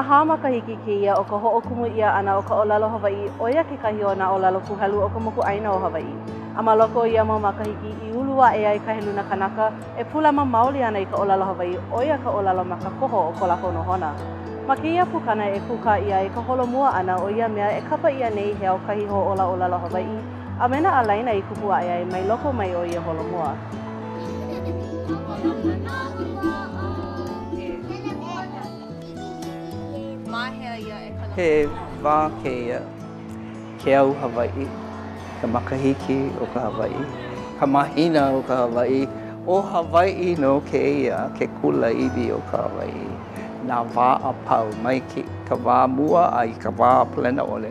40 makahiki kēia o ka hoʻokumu ʻia ʻana o ka ʻōlelo Hawaiʻi, ʻo ia kekahi o nā ʻōlelo kūhelu o ka mokuʻāina o Hawaiʻi. A ma loko o ia mau makahiki i ulu aʻe ai ka heluna kanaka e pūlama maoli ana i ka ʻōlelo Hawaiʻi, ʻo ia ka ʻōlelo makakoho o ko lākou nohona. Ma kēia pukana e kūkā ʻia ai ka holomua ʻana o ia mea e kapa ʻia nei he aukahi hoʻōla ʻōlelo Hawaiʻi a me nā ālaina i kupu aʻe ai mai loko mai o ia holomua. He wā kēia, ke au Hawaiʻi, ka makahiki o ka Hawaiʻi, ka mahina o ka Hawaiʻi, ʻo Hawaiʻi nō kēia, ke kulāiwi o ka Hawaiʻi, nā wā a pau, mai ka wā mua a i ka wā palena ʻole.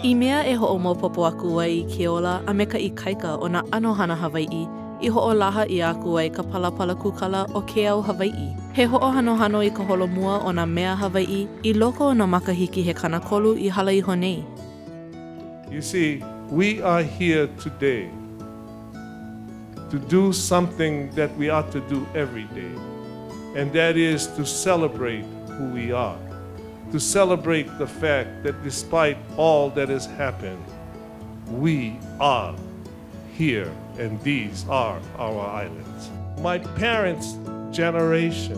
I mea e hoʻomaopopo aku ai i ke ola a me ka ikaika o nā ʻano hana Hawaiʻi i hoʻolaha ʻia aku ai ka palapala kūkala ʻo Ke Au Hawaiʻi. He hoʻohanohano i ka holomua o nā mea Hawaiʻi i loko o nā makahiki he 30 i hala iho nei. You see, we are here today to do something that we ought to do every day, and that is to celebrate who we are. To celebrate the fact that despite all that has happened, we are here and these are our islands. My parents' generation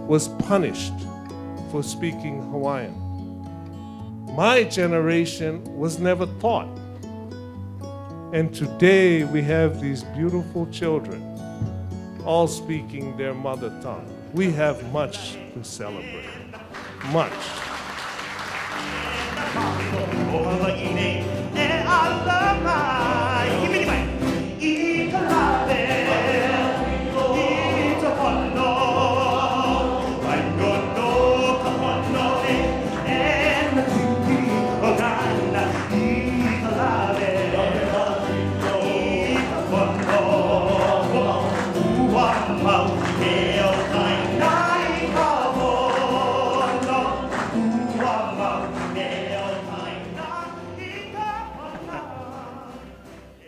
was punished for speaking Hawaiian. My generation was never taught. And today we have these beautiful children all speaking their mother tongue. We have much to celebrate. Much.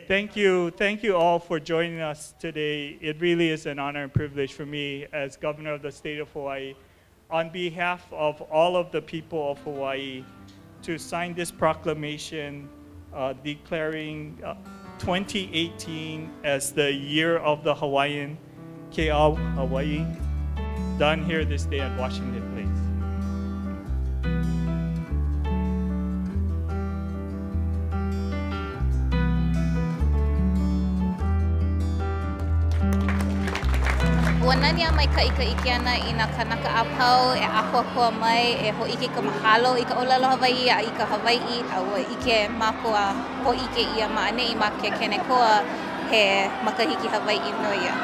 Thank you. Thank you all for joining us today. It really is an honor and privilege for me as governor of the state of Hawaii, on behalf of all of the people of Hawaii, to sign this proclamation uh, declaring uh, 2018 as the year of the Hawaiian, Ke Ao Hawaii, done here this day at Washington Place. Ua nani a maikaʻi ka ʻike ʻana i nā kānaka a pau e ʻākoakoa mai e hōʻike i ka mahalo i ka ʻōlelo Hawaiʻi a i ka Hawaiʻi a ua ʻike mākou a hōʻike ʻia ma ʻaneʻi ma ke Kenekoa he makahiki Hawaiʻi nō ia.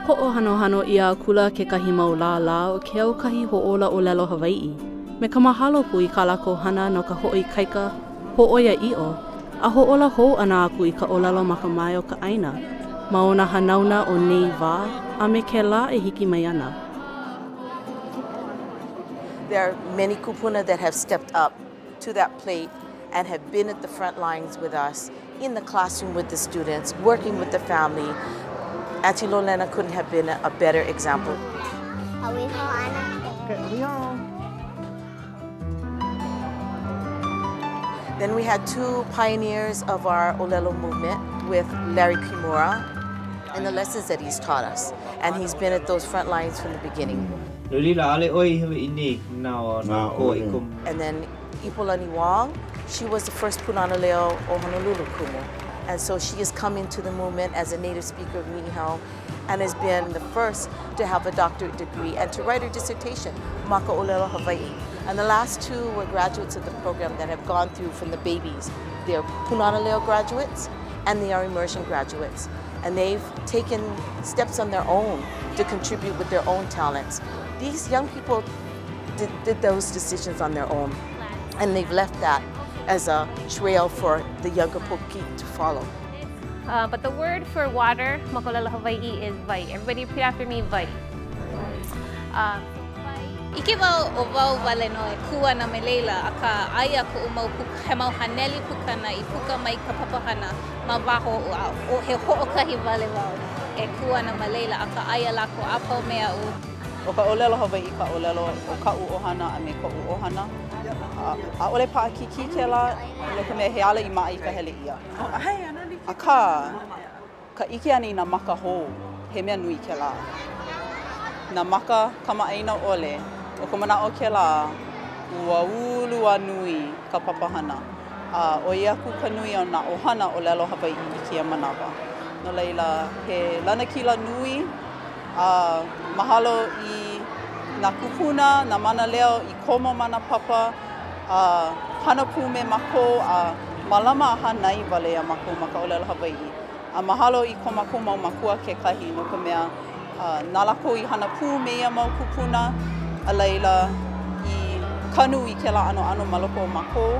Hoʻohanohano ʻia akula kekahi mau lālā o ke aukahi hoʻōla ʻōlelo Hawaiʻi me ka mahalo pū i kā lākou hana no ka hoʻoikaika, hōʻoiaʻiʻo, a hoʻōla hou ʻana aku i ka ʻōlelo makamae o ka ʻāina ma o nā hanauna o nei wā a me kēlā e hiki mai ana. There are many kupuna that have stepped up to that plate and have been at the front lines with us in the classroom with the students, working with the family. Auntie Lolena couldn't have been a better example. Then we had two pioneers of our Olelo movement with Larry Kimura and the lessons that he's taught us. And he's been at those front lines from the beginning. And then Ipolani Wong, she was the first Punana Leo o Honolulu Kumu. And so she has come into the movement as a native speaker of Ni'ihau and has been the first to have a doctorate degree and to write her dissertation, Maka Olelo Hawaii. And the last two were graduates of the program that have gone through from the babies. They're Punana Leo graduates and they are immersion graduates. And they've taken steps on their own to contribute with their own talents. These young people did, did those decisions on their own. And they've left that as a trail for the younger Poki to follow. Uh, but the word for water, ma ka ʻōlelo Hawaiʻi, is wai. Everybody repeat after me, wai. Uh, ʻIke wau ʻo wau wale nō e kū ana ma laila, akā aia koʻu mau puka, he mau haneli pukana i puka mai ka papahana ma waho oʻu a ʻo he hoʻokahi wale wau e kū ana ma laila, akā aia lākou a pau me aʻu. ʻO ka ʻōlelo Hawaiʻi ka ʻōlelo o kaʻu ʻohana a me koʻu ʻohana. ʻAʻole paʻakikī kēlā no ka mea he ala i maʻa i ka hele ʻia. Akā, ka ʻike ʻana i nā maka hou, he mea nui kēlā. Nā maka kamaʻāina ʻole, ʻo ka manaʻo kēlā, ua ulu a nui ka papahana, a ʻoi aku ka nui o nā ʻohana ʻōlelo Hawaiʻi i kēia manawa. No laila, he lanakila nui, a mahalo i nā kūpuna, nā mānaleo i komo ma nā papa, a hana pū me mākou a mālama a hānai wale iā mākou ma ka ʻōlelo Hawaiʻi. A mahalo i ko mākou mau mākua kekahi no ka mea, na lākou i hana pū me ia mau kūpuna, a laila i kanu i kēlā ʻanoʻano ma loko o mākou.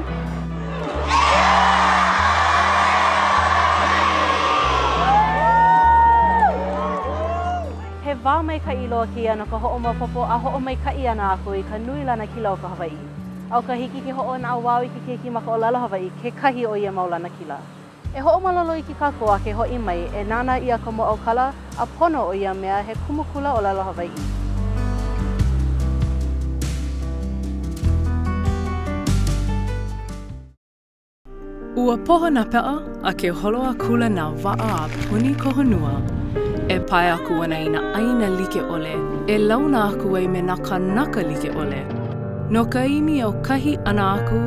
He wā maikaʻi loa kēia no ka hoʻomaopopo a hoʻomaikaʻi ʻana aku i ka nui lanakila o ka Hawaiʻi. A ʻo ka hiki ke hoʻonaʻauao i ke keiki ma ka ʻōlelo Hawaiʻi kekahi o ia mau lanakila. E hoʻomalolo iki kākou a ke hoʻi mai, e nānā ʻia ka mōʻaukala a pono o ia mea he kumu kula ʻōlelo Hawaiʻi. Ua poho nā peʻa a ke holo akula nā waʻa a puni ka honua. E pae aku ana i nā ʻāina like ʻole e launa aku ai me nā kānaka like ʻole. No ka ʻimi aukahi ʻana aku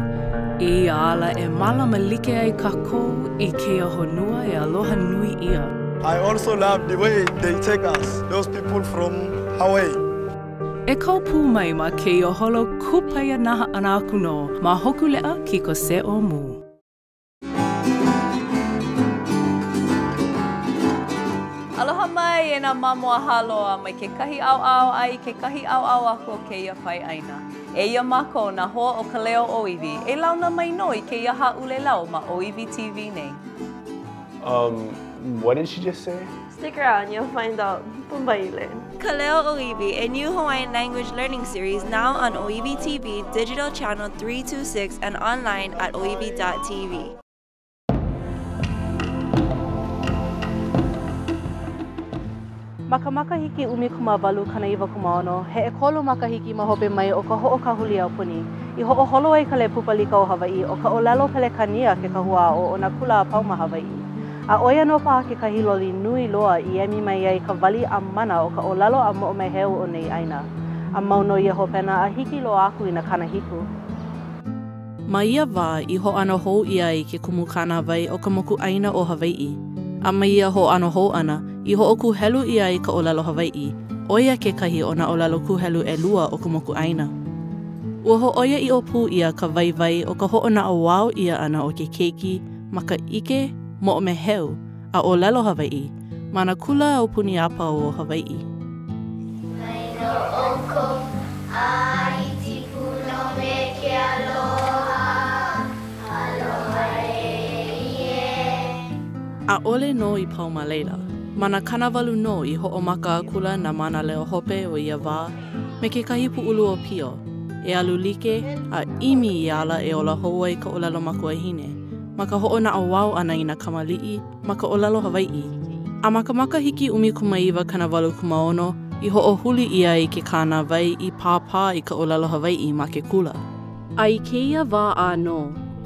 i ia ala e mālama like ai kākou i kēia honua e aloha nui ʻia. I also love the way they take us, those people from Hawaii. E kau pū mai ma kēia holo kūpaianaha ʻana aku nō ma Hōkūleʻa Kiko Se O Mū. Aloha mai e nā mamo a Hāloa mai kekahi ʻaoʻao a i kekahi ʻaoʻao aku o kēia pae ʻāina. Eia mākou nā hoa o Ka Leo ʻŌiwi e launa mai nō i kēia hāʻulelau ma ʻŌiwi TV nei. Um, what did she just say? Stick around, you'll find out. Pumbaile. Ka Leo ʻŌiwi, a new Hawaiian language learning series now on ʻŌiwi TV, digital channel 326 and online at oiwi.tv. Ma ka makahiki 1896, he ʻekolu makahiki ma hope mai o ka hoʻokahuli aupuni, i hoʻoholo ai ka Lepupalika o Hawaiʻi ʻo ka ʻōlelo Pelekania ke kahua aʻo o nā kula a pau ma Hawaiʻi. A ʻo ia nō paha kekahi loli nui loa i emi mai ai ka wali a mana o ka ʻōlelo a moʻomeheu o nei ʻāina. A mau nō ia hopena a hiki loa aku i nā 70. Ma ia wā i hōʻano hou ʻia ai ke kumukānāwai o ka mokuʻāina ʻo Hawaiʻi, a ma ia hōʻano hou ʻana i hoʻokūhelu ʻia ai ka ʻōlelo Hawaiʻi, ʻo ia kekahi o nā ʻōlelo kūhelu ʻelua o ka mokuʻāina. Ua hōʻoiaʻiʻo pū ʻia ka waiwai o ka hoʻonaʻauao ʻia ʻana o ke keiki ma ka ʻike, moʻomeheu, a ʻōlelo Hawaiʻi ma nā kula aupuni a pau o Hawaiʻi. Mai nō ʻoukou a iti pū nō me ke aloha, aloha e i e. ʻAʻole nō i pau ma laila. Ma nā 80 nō i hoʻomaka akula nā mānaleo hope o ia wā me kekahi pūʻulu ʻōpio e alu like a ʻimi i ala e ola hou ai ka ʻōlelo makuahine ma ka hoʻonaʻauao ʻana i nā kamaliʻi ma ka ʻōlelo Hawaiʻi. A ma ka makahiki 1986 i hoʻohuli ʻia ai ke kānāwai i pāpā i ka ʻōlelo Hawaiʻi ma ke kula. A i kēia wā ʻānō,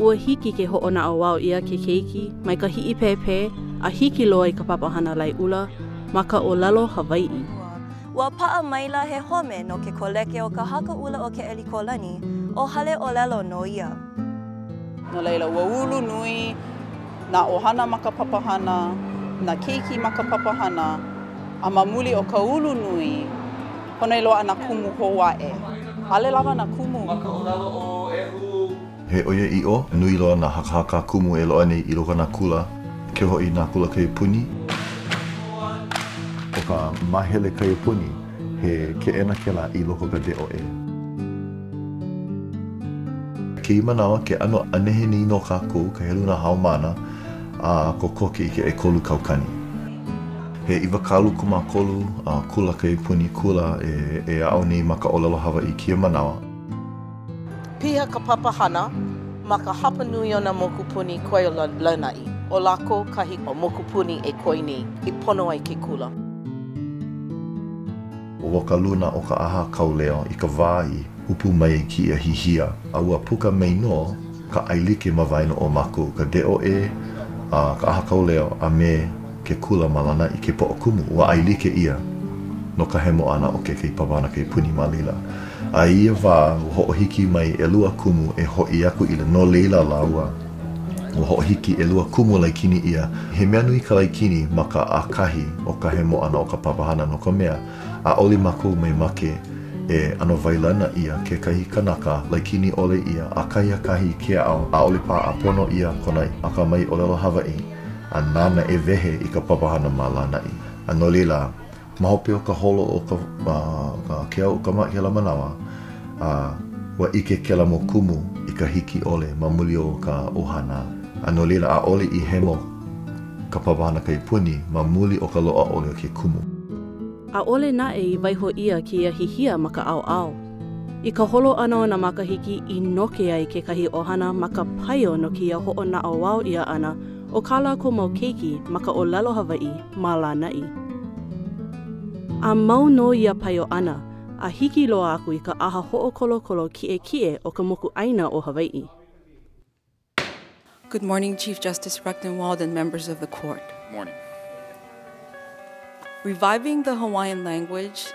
ua hiki ke hoʻonaʻauao ʻia ke keiki mai ka hiʻipēpē a hiki loa i ka papahana laeʻula ma ka ʻōlelo Hawaiʻi. Ua paʻa maila he home no ke koleke o ka Haka ʻUla o Keʻelikōlani, ʻo Haleʻōlelo nō ia. No laila, ua ulu nui nā ʻohana ma ka papahana, nā keiki ma ka papahana, a ma muli o ka ulu nui, pono e loaʻa nā kumu hou aʻe. ʻAʻole lawa nā kumu. Ma ka ʻōlelo ʻo ʻEhu. He ʻoiaʻiʻo, nui loa nā hakahaka kumu e loaʻa nei i loko o nā kula, keu hoʻi nā kula kaiapuni. ʻO ka māhele kaiapuni, he keʻena kēlā i loko o ka DOE. Kēia manawa, ke ʻano ānehe nei nō kākou, ka heluna haumāna, a kokoke i ke 3 kaukani. He 23 kula kaiapuni kula e aʻo nei ma ka ʻōlelo Hawaiʻi kēia manawa. Piha ka papahana ma ka hapanui o nā mokupuni koe ʻo Lānaʻi. ʻO lākou kahi mokupuni e koi nei i pono ai ke kula. ʻO wau ka luna o ka ʻaha kauleo i ka wā i ʻupu mai ai kēia hihia, a ua puka mai nō ka ʻaelike ma waena o mākou, ka DOE, a ka ʻaha kauleo, a me ke kula ma Lānaʻi, ke poʻokumu, ua ʻaelike ʻia no ka hemo ʻana o kekahi papahana kaiapuni ma laila. A i ia wā, ua hoʻohiki mai ʻelua kumu e hoʻi aku i no laila lāua. Ua hoʻohiki ʻelua kumu laikini ʻia. He mea nui ka laikini ma ka ʻākahi o ka hemo ʻana o ka papahana no ka mea, ʻaʻole mākou mamake e ʻano wailana ʻia kekahi kanaka laikini ʻole ʻia ʻakahi akahi i ke aʻo, ʻaʻole paʻa pono ʻia kona akamai ʻōlelo Hawaiʻi a nāna e wehe i ka papahana ma Lānaʻi. A no laila, Ma hope o ka holo o ka ke au o ka maʻi kēlā manawa, a ua ʻike kēlā mau kumu i ka hiki ʻole ma muli o ka ʻohana, a no laila ʻaʻole i hemo ka papahana kaiapuni ma muli o ka loaʻa ʻole o ke kumu. ʻAʻole naʻe i waiho ʻia kēia hihia ma ka ʻaoʻao. I ka holo ʻana o nā makahiki i noke ai kekahi ʻohana ma ka paio no kēia hoʻonaʻauao ʻia ʻana o kā lākou mau keiki ma ka ʻōlelo Hawaiʻi ma Lānaʻi. A mau nō ia paio ʻana a hiki loa aku i ka ʻaha hoʻokolokolo kiʻekiʻe o ka mokuʻāina o Hawaiʻi. Good morning, Chief Justice Recktenwald and members of the court. Morning. Reviving the Hawaiian language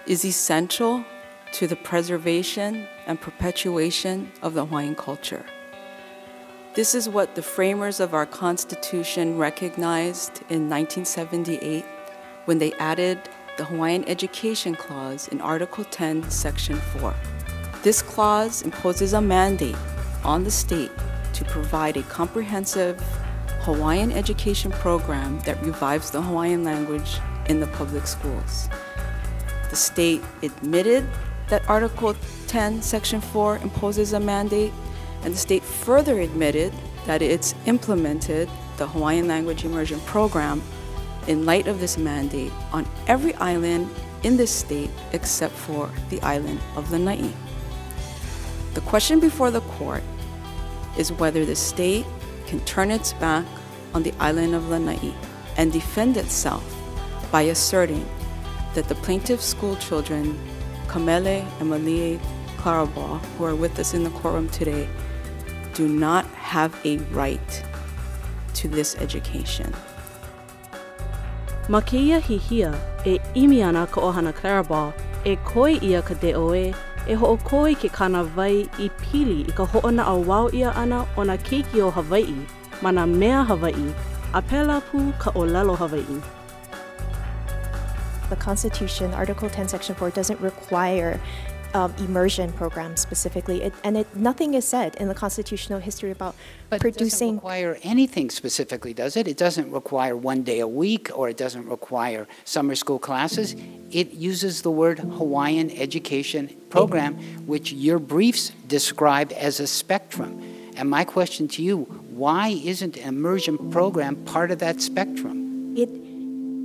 is essential to the preservation and perpetuation of the Hawaiian culture. This is what the framers of our Constitution recognized in 1978 when they added the Hawaiian Education Clause in Article 10, Section 4. This clause imposes a mandate on the state to provide a comprehensive Hawaiian education program that revives the Hawaiian language in the public schools. The state admitted that Article 10, Section 4 imposes a mandate, and the state further admitted that it's implemented the Hawaiian Language Immersion Program in light of this mandate on every island in this state except for the island of Lanai. The question before the court is whether the state can turn its back on the island of Lanai and defend itself by asserting that the plaintiff's school children, Kamele and Malie Clarabal, who are with us in the courtroom today, do not have a right to this education. Ma kēia hihia, e ʻimi ana ka ʻohana Clarabal e koi ʻia ka DOE e hoʻokō i ke kānāwai i pili i ka hoʻonaʻauao ʻia ʻana o nā keiki o Hawaiʻi ma nā mea Hawaiʻi a pēlā pū ka ʻōlelo Hawaiʻi. The Constitution, Article 10, Section 4, doesn't require um, immersion programs specifically, it, and it, nothing is said in the constitutional history about but producing. It doesn't require anything specifically, does it? It doesn't require one day a week, or it doesn't require summer school classes. It uses the word Hawaiian education program, which your briefs describe as a spectrum. And my question to you, why isn't an immersion program part of that spectrum? It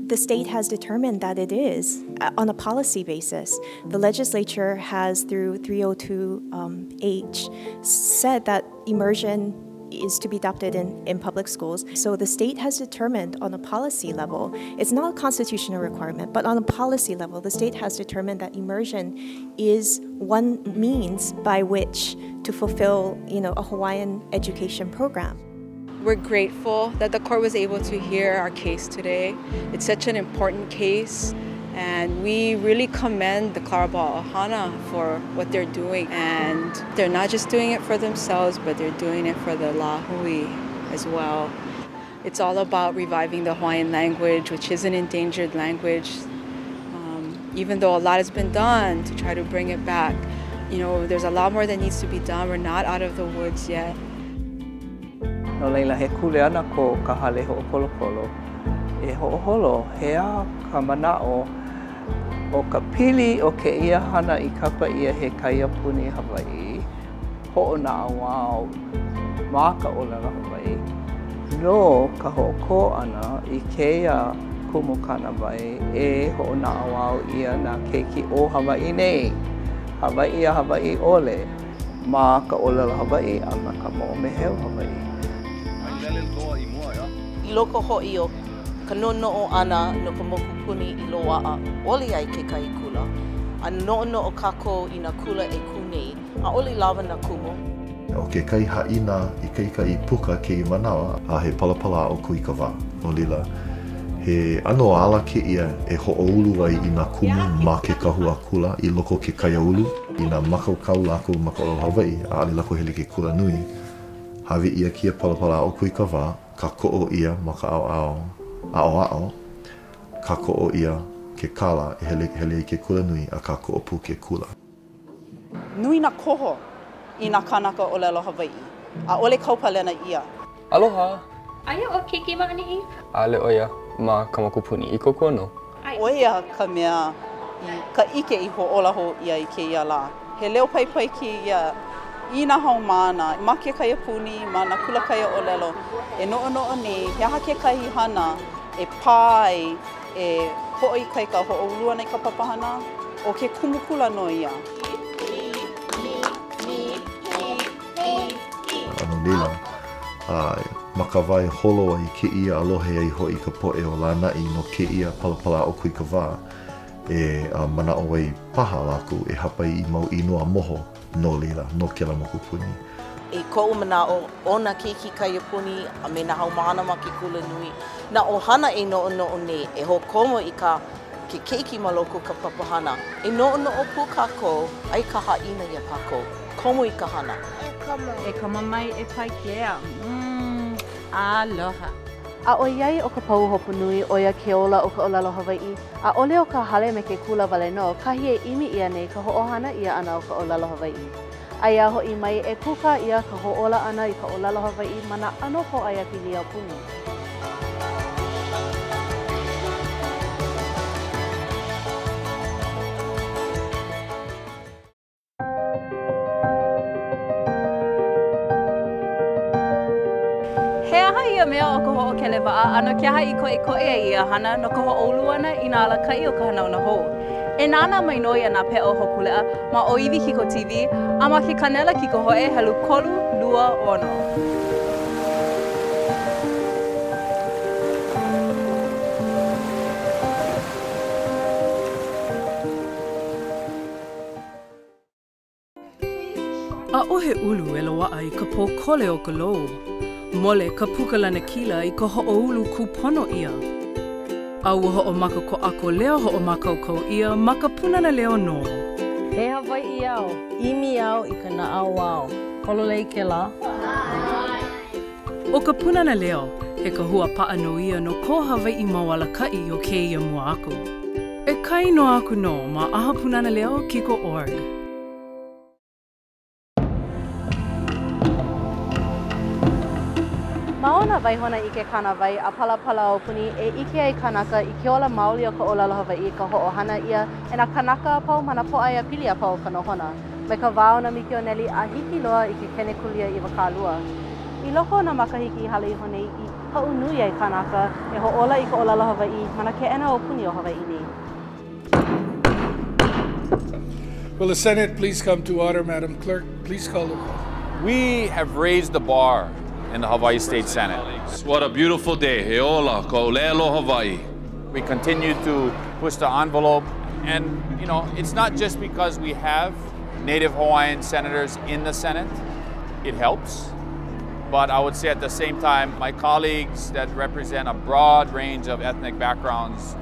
the state has determined that it is uh, on a policy basis. The legislature has, through 302H, um, said that immersion is to be adopted in, in public schools. So the state has determined on a policy level, it's not a constitutional requirement, but on a policy level, the state has determined that immersion is one means by which to fulfill, you know, a Hawaiian education program. We're grateful that the court was able to hear our case today. It's such an important case. And we really commend the Clarabal Ohana for what they're doing. And they're not just doing it for themselves, but they're doing it for the Lahui as well. It's all about reviving the Hawaiian language, which is an endangered language. Um, even though a lot has been done to try to bring it back, you know, there's a lot more that needs to be done. We're not out of the woods yet. No laila, he kuleana ko ka hale hoʻokolokolo e hoʻoholo he aha ka manaʻo o ka pili o kēia hana i kapa ʻia he kaiapuni Hawaiʻi hoʻonaʻauao ma ka ʻōlelo Hawaiʻi. No ka hoʻokō ʻana i kēia kumukānāwai e hoʻonaʻauao ʻia nā keiki o Hawaiʻi nei, Hawaiʻi a Hawaiʻi ʻole, ma ka ʻōlelo Hawaiʻi a ma ka moʻomeheu Hawaiʻi. I loko hoʻi o ka noʻonoʻo ʻana no ka mokupuni i loaʻa ʻole ai kekahi kula, a noʻonoʻo kākou i nā kula e kū nei, ʻaʻole lawa nā kumu. ʻO kekahi haʻina ikaika i puka kēia manawa, a he palapala aʻo kūikawā. No laila, he ʻano ala kēia e hoʻoulu ai i nā kumu ma ke kahua kula i loko o ke kaiāulu. Inā mākaukau lākou ma ka ʻōlelo Hawaiʻi, ʻaʻole lākou hele i ke kula nui, hāʻawi ʻia kēia palapala aʻo kūikawā, kākoʻo ʻia ma ka ʻaoʻao aʻoaʻo, kākoʻo ʻia ke kālā e hele hele i ke kula nui a kākoʻo pū ke kula. Nui nā koho i nā kānaka ʻōlelo Hawaiʻi. ʻAʻole kaupalena ʻia. Aloha! Aia ʻo Keiki ma ʻaneʻi? ʻAʻole ʻo ia ma ka mokupuni i kōkua nō. ʻO ia ka mea i ka ʻike i hoʻōla hou ʻia i kēia lā. He leo paipai kēia i nā haumāna ma ke kaiapuni, ma nā kula kaiaʻōlelo e noʻonoʻo nei he aha kekahi hana e pā ai e hoʻoikaika, hoʻoulu ana i ka papahana, ʻo ke kumu kula nō ia. A no laila, ma ka wā e holo ai kēia a lohe ai hoʻi ka poʻe o Lānaʻi no kēia palapala aʻo kūikawā, e manaʻo ai paha lākou e hāpai i mau inoa moho no laila, no kēlā mokupuni. I koʻu manaʻo, ʻo nā keiki kaiapuni a me nā haumāna ma ke kulanui, nā ʻohana e noʻonoʻo nei e hoʻokomo i kā ke keiki ma loko o ka papahana, e noʻonoʻo pū kākou, aia ka haʻina iā kākou, komo i ka hana. E komo. E komo mai e Paikea. Mm, aloha. A ʻoiai ʻo ka pahuhopu nui ʻo ia ke ola o ka ʻōlelo Hawaiʻi, ʻaʻole ʻo ka hale me ke kula wale nō kahi e ʻimi ʻia nei ka hoʻohana ʻia ʻana o ka ʻōlelo Hawaiʻi. Aia hoʻi mai e kūkā ʻia ka hoʻōla ʻana i ka ʻōlelo Hawaiʻi ma nā ʻano pōʻaiapili aupuni. He aha ia mea ʻo ka hoʻokele waʻa a no ke aha i koʻikoʻi ai ia hana no ka hoʻoulu ʻana i nā alakaʻi o ka hanauna hou? E nānā mai nō iā Nā Peʻa o Hōkūleʻa ma ʻŌiwi Kiko TV a ma ke kānela kikohoʻe helu 36. ʻAʻohe ʻulu e loaʻa i ka pōkole o ka lou. Mole ka puka lanakila i ka hoʻoulu kūpono ʻia. A ua hoʻomaka ko ʻAko leo hoʻomākaukau ʻia ma ka Pūnana Leo nō. He Hawaiʻi au, ʻimi au i ka naʻauao. Pololei kēlā? ʻO ka Pūnana Leo, he kahua paʻa nō ia no ko Hawaiʻi mau alakaʻi o kēia mua aku. E kāinoa aku nō ma ʻAha Pūnana Leo Kiko org. Ma o nā waihona ʻike kānāwai a palapala aupuni e ʻike ai kānaka i ke ola maoli o ka ʻōlelo Hawaiʻi i ka hoʻohana ʻia e nā kānaka a pau ma nā pōʻaiapili a pau o ka nohona, mai ka wā o nā mikioneli a hiki loa i ke kenekulia 20. I loko o nā makahiki i hala iho nei i paʻu nui ai kānaka e hoʻōla i ka ʻōlelo Hawaiʻi ma nā keʻena aupuni o Hawaiʻi nei. Will the Senate please come to order, Madam Clerk? Please call the roll. We have raised the bar in the Hawaii State Senate. What a beautiful day. He ola ka ʻōlelo Hawaii. We continue to push the envelope. And, you know, it's not just because we have Native Hawaiian senators in the Senate. It helps. But I would say at the same time, my colleagues that represent a broad range of ethnic backgrounds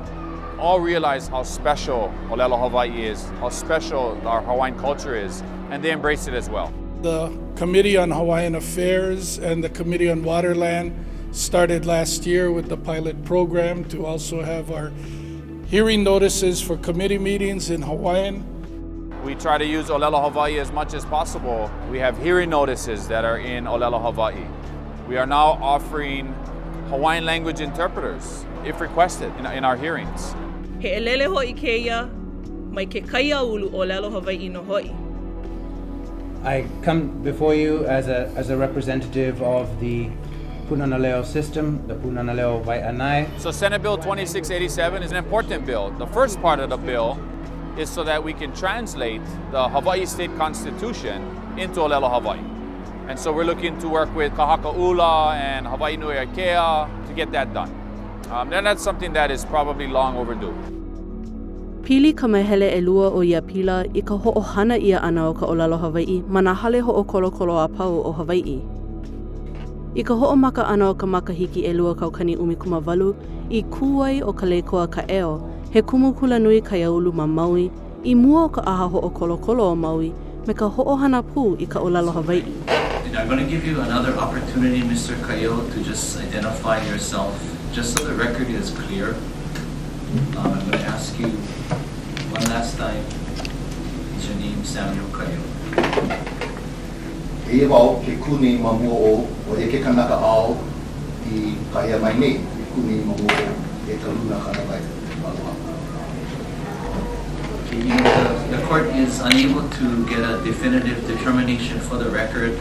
all realize how special Olelo Hawaii is, how special our Hawaiian culture is, and they embrace it as well. The Committee on Hawaiian Affairs and the Committee on Waterland started last year with the pilot program to also have our hearing notices for committee meetings in Hawaiian. We try to use Olelo Hawaii as much as possible. We have hearing notices that are in Olelo Hawaii. We are now offering Hawaiian language interpreters, if requested, in, in our hearings. He ʻelele hoʻi kēia mai ke kaiāulu ʻōlelo Hawaiʻi nō hoʻi. I come before you as a, as a representative of the Pūnana Leo system, the Pūnana Leo Wai'anae. So Senate Bill 2687 is an important bill. The first part of the bill is so that we can translate the Hawaii State Constitution into Olelo Hawaii. And so we're looking to work with Ka Haka 'Ula and Hawaii Nui Akea to get that done. Um, and that's something that is probably long overdue. Pili ka mahele ʻelua o ia pila i ka hoʻohana ʻia ʻana o ka ʻōlelo Hawaiʻi ma nā hale hoʻokolokolo a pau o Hawaiʻi. I ka hoʻomaka ʻana o ka makahiki 2018, i kū ai ʻo Kaleikoa Kaʻeo, he kumu kulanui kaiāulu ma Maui, i mua o ka ʻaha hoʻokolokolo o Maui me ka hoʻohana pū i ka ʻōlelo Hawaiʻi. And I'm going to give you another opportunity, Mr. Kaʻeo, to just identify yourself, just so the record is clear. Um, I'm going to ask you one last time, is your name Samuel Kaʻeo? Eia wau ke kū nei ma mua ou, ʻo ia ke kanaka āu i kāhea mai nei, ke kū nei ma mua ou, e ka luna kānāwai. Aloha. Okay, you know, the, the court is unable to get a definitive determination for the record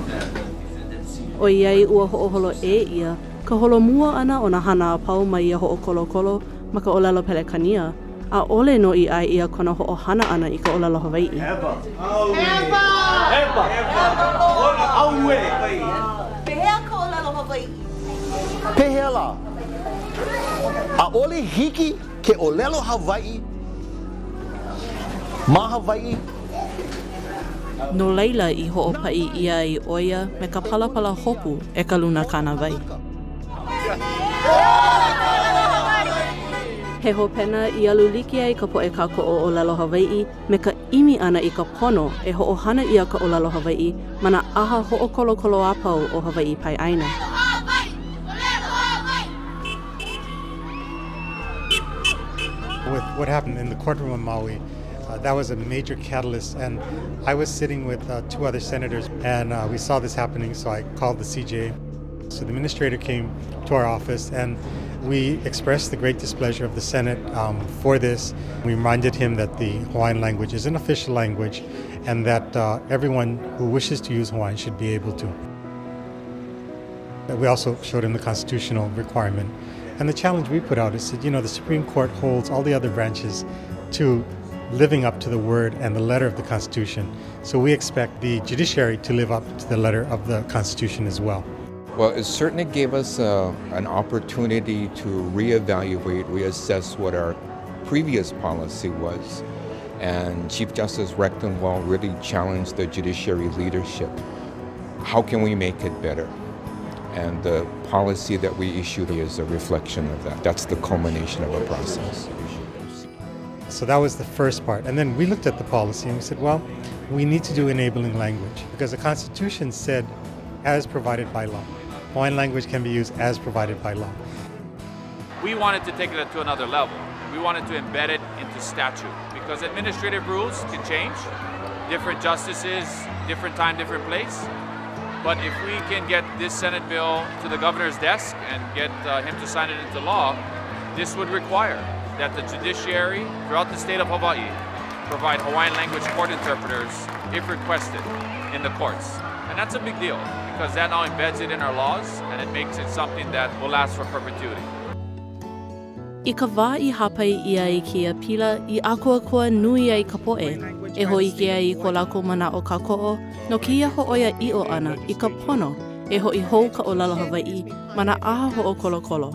that the defendant's ʻOiai ua hoʻoholo ʻē ʻia ka holomua ʻana o nā hana a pau ma ia hoʻokolokolo ma ka ʻōlelo Pelekania, ʻaʻole nō i ʻae ʻia kona hoʻohana ʻana i ka ʻōlelo Hawaiʻi. Pehea ka ʻōlelo Hawaiʻi? Pehea lā? ʻAʻole hiki ke ʻōlelo Hawaiʻi ma Hawaiʻi? No laila i hoʻopaʻi ʻia ai ʻo ia me ka palapala hopu e ka luna kānāwai. He hopena i alu like ai ka poʻe kākoʻo ʻōlelo Hawaiʻi me ka ʻimi ʻana i ka pono e hoʻohana ʻia ka ʻōlelo Hawaiʻi ma nā ʻaha hoʻokolokolo a pau o Hawaiʻi Paeʻāina. With what happened in the courtroom of Maui, uh, that was a major catalyst. And I was sitting with uh, two other senators, and uh, we saw this happening, so I called the CJ. So the administrator came to our office, and we expressed the great displeasure of the Senate um, for this. We reminded him that the Hawaiian language is an official language and that uh, everyone who wishes to use Hawaiian should be able to. We also showed him the constitutional requirement. And the challenge we put out is that, you know, the Supreme Court holds all the other branches to living up to the word and the letter of the Constitution. So we expect the judiciary to live up to the letter of the Constitution as well. Well, it certainly gave us uh, an opportunity to reevaluate, reassess what our previous policy was. And Chief Justice Recktenwald really challenged the judiciary leadership. How can we make it better? And the policy that we issued is a reflection of that. That's the culmination of a process. So that was the first part. And then we looked at the policy and we said, well, we need to do enabling language because the Constitution said as provided by law. Hawaiian language can be used as provided by law. We wanted to take it to another level. We wanted to embed it into statute because administrative rules can change. Different justices, different time, different place. But if we can get this Senate bill to the governor's desk and get uh, him to sign it into law, this would require that the judiciary throughout the state of Hawaii provide Hawaiian language court interpreters if requested in the courts. And that's a big deal because that now embeds it in our laws and it makes it something that will last for perpetuity. I ka wā i hāpai ʻia ai kēia pila i ʻākoakoa nui ai ka poʻe e hōʻike ai i ko lākou manaʻo kākoʻo no kēia hōʻoiaʻiʻo ʻana i ka pono e hoʻi hou ka ʻōlelo Hawaiʻi ma nā ʻaha hoʻokolokolo.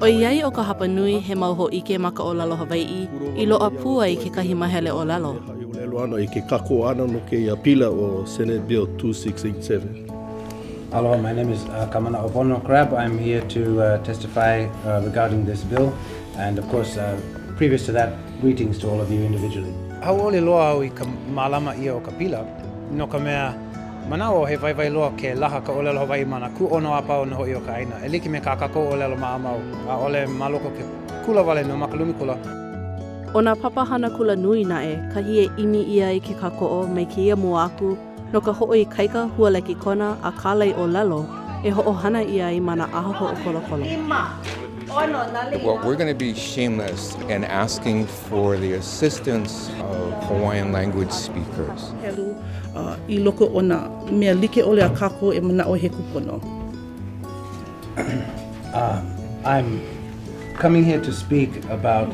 ʻOiai ʻo ka hapanui he mau hōʻike ma ka ʻōlelo Hawaiʻi i loaʻa pū ai kekahi mahele ʻōlelo. ʻōlelo ʻana i ke kākoʻo ʻana no kēia pila ʻo Senate Bill 2687. Aloha, my name is uh, Kamana'opono Crabbe. I'm here to uh, testify uh, regarding this bill. And of course, uh, previous to that, greetings to all of you individually. Hauʻoli loa au i ka mālama ʻia o ka pila, no ka mea, manaʻo he waiwai loa ke laha ka ʻōlelo Hawaiʻi ma nā kūʻono a pau nō hoʻi o ka ʻāina. E like me kā kākou ʻōlelo maʻamau, ʻaʻole ma loko ke kula wale nō ma ka lumi kula. ʻO nā papahana kulanui naʻe kahi e ʻimi ʻia ai ke kākoʻo mai kēia mua aku no ka hoʻoikaika hualekikona a kālaiʻōlelo e hoʻohana ʻia ai ma nā ʻaha hoʻokolokolo. Well, we're going to be shameless in asking for the assistance of Hawaiian language speakers. Helu i loko o nā mea like ʻole a kākou e manaʻo he kūpono. I'm coming here to speak about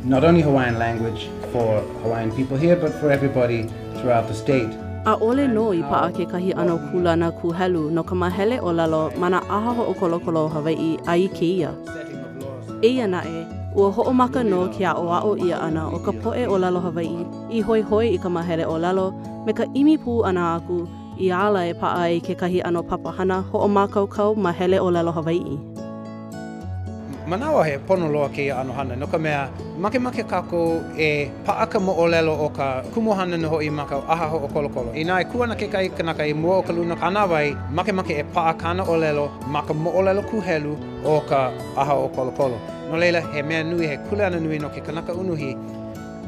not only Hawaiian language for Hawaiian people here, but for everybody throughout the state. ʻAʻole nō i paʻa kekahi ʻano kūlana kūhelu no ka māhele ʻōlelo ma nā ʻaha hoʻokolokolo o Hawaiʻi a i kēia. Eia naʻe, ua hoʻomaka nō ke aʻoaʻo ʻia ʻana o ka poʻe ʻōlelo Hawaiʻi i hoihoi i ka māhele ʻōlelo me ka ʻimi pū ʻana aku i ala e paʻa ai kekahi ʻano papahana hoʻomākaukau māhele ʻōlelo Hawaiʻi. Manaʻo he pono loa kēia ʻano hana, no ka mea, makemake kākou e paʻa ka moʻolelo o ka kumuhana nō hoʻi ma ka ʻaha hoʻokolokolo. Inā e kū ana kekahi kanaka i mua o ka luna kānāwai, makemake e paʻa kāna ʻōlelo ma ka moʻolelo kūhelu o ka ʻaha hoʻokolokolo. No laila, he mea nui, he kuleana nui no ke kanaka unuhi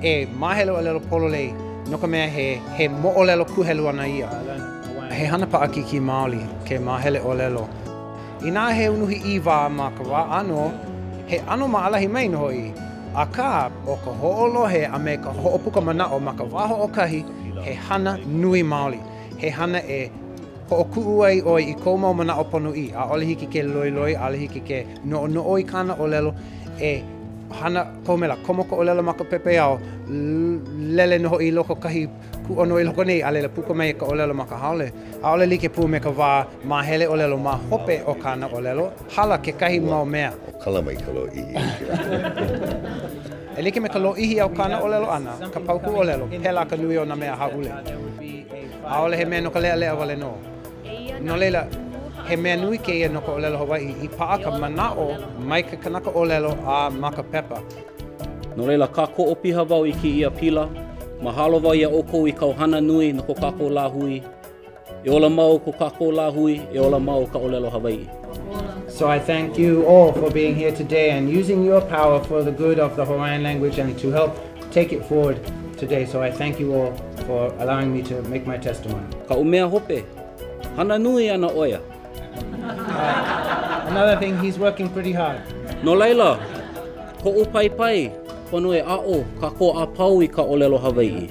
e māhele ʻōlelo pololei, no ka mea, he he moʻolelo kūhelu ana ia. He hana paʻakikī maoli ke māhele ʻōlelo. Inā he unuhi ʻīwā ma ka wā ʻānō, he ʻano maʻalahi mai nō hoʻi. Akā, ʻo ka hoʻolohe a me ka hoʻopuka manaʻo ma ka wā hoʻokahi, he hana nui maoli. He hana e hoʻokuʻu ai ʻoe i kou mau manaʻo ponoʻī. ʻAʻole hiki ke loiloi, ʻaʻole hiki ke noʻonoʻo i kāna ʻōlelo e hana kohu mea lā, komo ka ʻōlelo ma ka pepeiao, lele nō hoʻi i loko kahi kūʻono i loko nei, a laila puka mai ka ʻōlelo ma ka haole. ʻAʻole like pū me ka wā māhele ʻōlelo ma hope o kāna ʻōlelo, hala kekahi mau mea. Kala mai ka lōʻihi. E like me ka lōʻihi o kāna ʻōlelo ʻana, ka paukū ʻōlelo, pēlā ka nui o nā mea hāʻule. ʻAʻole he mea no ka leʻaleʻa wale nō. No laila, he mea nui kēia no ka ʻōlelo Hawaiʻi i paʻa ka manaʻo mai ke kanaka ʻōlelo a ma ka pepa. No laila, kākoʻo piha wau i kēia pila. Mahalo wau iā ʻoukou i kāu hana nui no ko kākou lāhui. E ola mau ko kākou lāhui, e ola mau ka ʻōlelo Hawaiʻi. So I thank you all for being here today and using your power for the good of the Hawaiian language and to help take it forward today. So I thank you all for allowing me to make my testimony. Kaʻu mea hope, hana nui ana ʻo ia. Another thing, he's working pretty hard. No laila, koʻu paipai, pono e aʻo kākou a pau i ka ʻōlelo Hawaiʻi.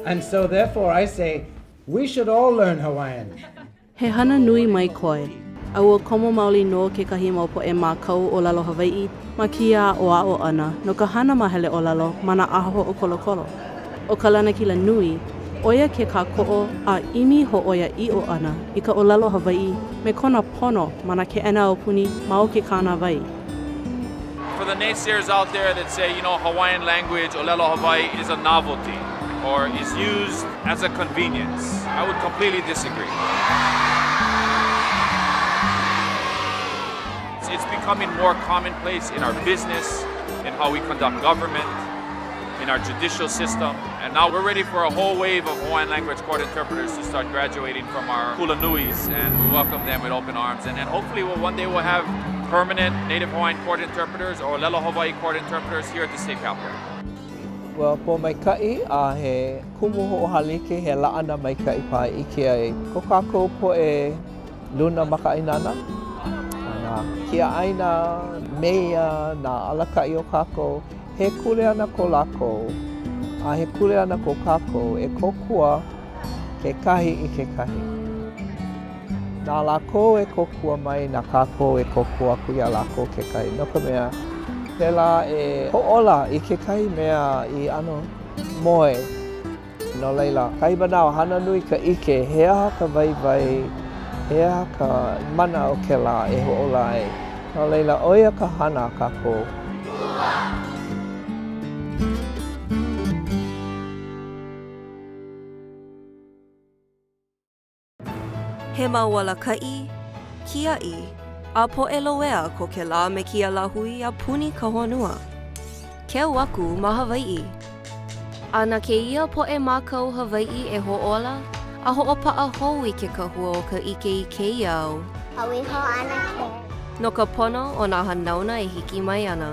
And so therefore I say, we should all learn Hawaiian. He hana nui mai koe, a ua komo maoli nō kekahi mau poʻe mākau ʻōlelo Hawaiʻi ma kēia aʻoaʻo ʻana no ka hana māhele ʻōlelo ma nā ʻaha hoʻokolokolo. ʻO ka lanakila nui, ʻo ia ke kākoʻo a ʻimi hōʻoiaʻiʻo ʻana i ka ʻōlelo Hawaiʻi me kona pono ma nā keʻena aupuni ma o ke kānāwai. For the naysayers out there that say, you know, Hawaiian language, ʻōlelo Hawaii, is a novelty or is used as a convenience, I would completely disagree. It's becoming more commonplace in our business, in how we conduct government, in our judicial system. And now we're ready for a whole wave of Hawaiian language court interpreters to start graduating from our kulanuis, and we welcome them with open arms. And, and hopefully we'll, one day we'll have permanent Native Hawaiian court interpreters or ʻŌlelo Hawaii court interpreters here at the state capitol. Ua pōmaikaʻi a he kumu hoʻohālike, he laʻana maikaʻi paha i ʻike ai ko kākou poʻe luna makaʻāinana, nā kiaʻāina, meia, nā alakaʻi o kākou, He kuleana ko lākou, a he kuleana ko kākou e kōkua kekahi i kekahi. Na lākou e kōkua mai, na kākou e kōkua aku iā lākou kekahi, no ka mea, pēlā e hoʻōla i kekahi mea i ʻano moe. No laila, kahi manawa, hana nui ka ʻike, he aha ka waiwai, he aha ka mana o kēlā e hoʻōla ai. No laila, ʻo ia ka hana a kākou. He mau alakaʻi, kiaʻi, a poʻe loea ko kēlā me kēia lāhui a puni ka honua. Keu aku ma Hawaiʻi. A na kēia poʻe mākau Hawaiʻi e hoʻōla a hoʻopaʻa hou i ke kahua o ka ʻike i kēia au. No ka pono o nā hanauna e hiki mai ana.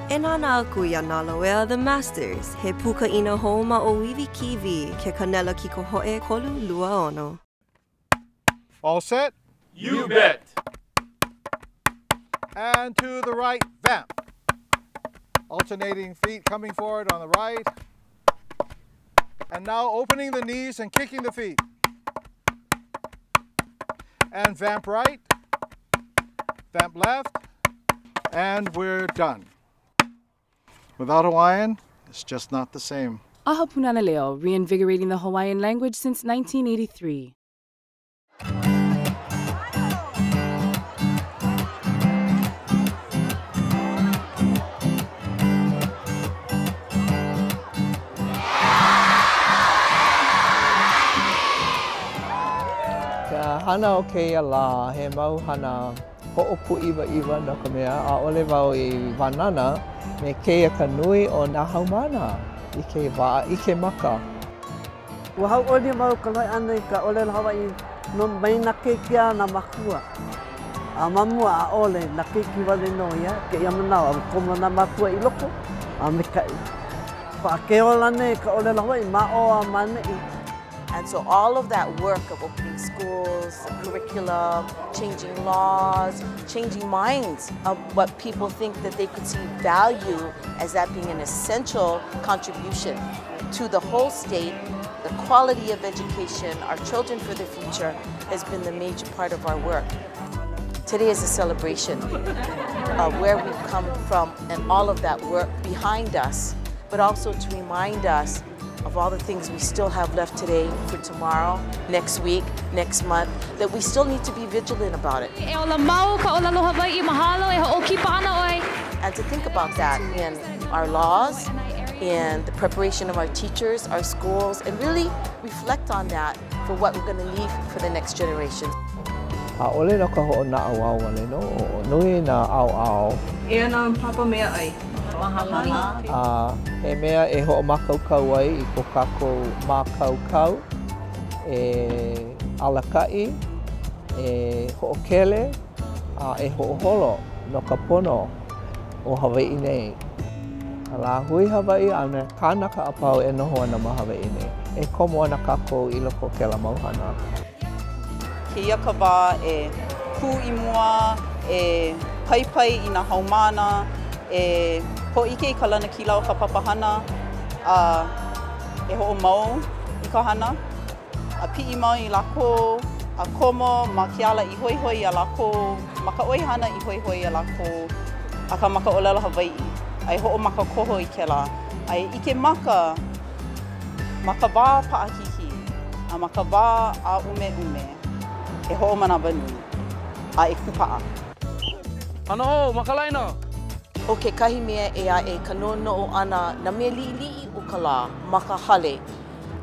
E nānā aku iā Nā Loea The Masters, he pūkaʻina hou ma ʻŌiwi TV, ke kanela kikohoʻe 326. All set? You bet! And to the right, vamp. Alternating feet coming forward on the right. And now opening the knees and kicking the feet. And vamp right. Stamp left, and we're done. Without Hawaiian, it's just not the same. ʻAha Pūnana Leo, reinvigorating the Hawaiian language since 1983. Ka hana o kēia lā, he mau hana hoʻopūʻiwaʻiwa no ka mea, ʻaʻole wau i wānana me kēia ka nui o nā haumāna i kēia wā a ʻike maka. Ua hauʻoli wau ka lohe ʻana i ka ʻōlelo Hawaiʻi no mai nā keiki a nā mākua. A ma mua, ʻaʻole, nā keiki wale nō ia, kēia manawa, ua komo nā mākua i loko a maikaʻi. Paʻa ke ola nei ka ʻōlelo Hawaiʻi ma ʻō a ma ʻaneʻi. And so all of that work of opening schools, the curriculum, changing laws, changing minds of what people think that they could see value as that being an essential contribution to the whole state, the quality of education, our children for the future has been the major part of our work. Today is a celebration of where we've come from and all of that work behind us, but also to remind us of all the things we still have left today for tomorrow, next week, next month, that we still need to be vigilant about it. E ola mau ka ʻōlelo Hawaiʻi, mahalo e hoʻokipa ana ʻoe. And to think about that in our laws, in the preparation of our teachers, our schools, and really reflect on that for what we're going to leave for the next generation. ʻAʻole no ka hoʻonaʻauao wale nō, nui nā ʻaoʻao. Eia nā papa meaʻai. Mahalo. A he mea e hoʻomākaukau ai i ko kākou mākaukau e alakaʻi, e hoʻokele, a e hoʻoholo no ka pono o Hawaiʻi nei. Ka lāhui Hawaiʻi a me kānaka a pau e noho ana ma Hawaiʻi nei. E komo ana kākou i loko o kēlā mau hana. Kēia ka wā e kū i mua, e paipai i nā haumāna, e hōʻike i ka lanakila o ka papahana, a e hoʻomau i ka hana. A piʻi mau i lākou, a komo ma ke ala i hoihoi iā lākou, ma ka ʻoihana i hoihoi iā lākou, akā ma ka ʻōlelo Hawaiʻi, a e hoʻomakakoho i kēlā, a e ʻike maka ma ka wā paʻakikī, a ma ka wā ʻāʻumeʻume, e hoʻomanawanui, a e kūpaʻa. Hana hou ma ka laina! ʻO kekahi mea ʻē aʻe ka noʻonoʻo ʻana nā mea liʻiliʻi o ka lā ma ka hale,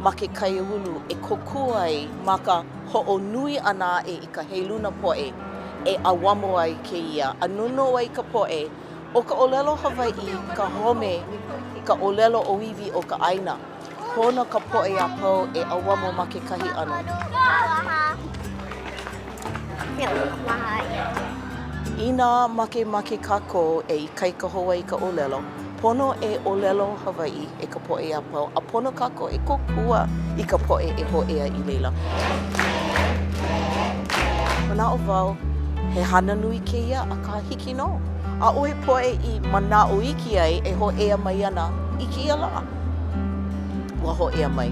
ma ke kaiāulu e kōkua ai ma ka hoʻonui ʻana aʻe i ka heluna poʻe e ʻauamo ai kēia a noʻonoʻo ai ka poʻe ʻo ka ʻōlelo Hawaiʻi ka home, ka ʻōlelo ʻōiwi o ka ʻāina. Pono ka poʻe a pau e ʻauamo ma kekahi ʻano. Inā makemake kākou e ikaika hou ai ka ʻōlelo, Pono e ʻōlelo Hawaiʻi e ka poʻe a pau, a pono kākou e kōkua i ka poʻe e hōʻea i laila. Manaʻo wau, he hana nui kēia, akā hiki nō. ʻAʻohe poʻe i manaʻo iki ai e hōʻea mai ana i kēia lā. Ua hōʻea mai.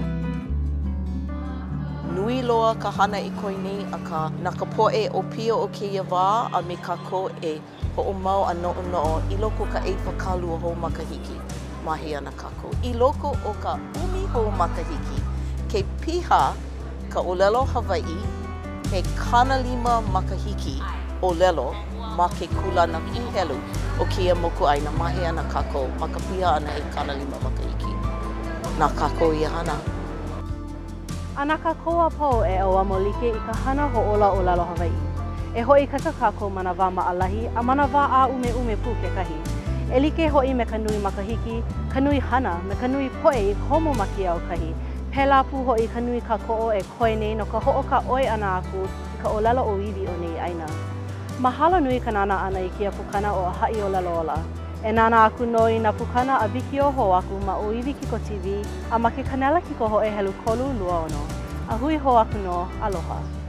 Nui loa ka hana e koe nei, akā na ka poʻe ʻōpio o kēia wā a me kākou e Hoʻomau a noʻonoʻo i loko o ka 20 hou makahiki, ma hea ana kākou? I loko o ka ʻumi hou makahiki, ke piha ka ʻōlelo Hawaiʻi he 50 makahiki ʻōlelo ma ke kūlana kūhelu o kēia mokuʻāina, ma hea ana kākou ma ka piha ʻana he 50 makahiki? Na kākou ia hana. A na kākou a pau e ʻauamo like i ka hana hoʻōla ʻōlelo Hawaiʻi. E hoʻoikaika kākou ma nā wā maʻalahi a ma nā wā ʻāʻumeʻume pū kekahi. E like hoʻi me ka nui makahiki, ka nui hana, me ka nui poʻe i komo ma kēia aukahi, pēlā pū hoʻi ka nui kākoʻo e koe nei no ka hoʻokāʻoi ʻana aku i ka ʻōlelo ʻōiwi o nei ʻāina. Mahalo nui ka nānā ʻana i kēia pukana o ʻĀhaʻiʻōlelo Ola. E nānā aku nō i nā pukana a wikiō hou aku ma ʻŌiwi Kiko TV a ma ke kanela kikohoʻe helu 326. A hui hou aku nō, aloha.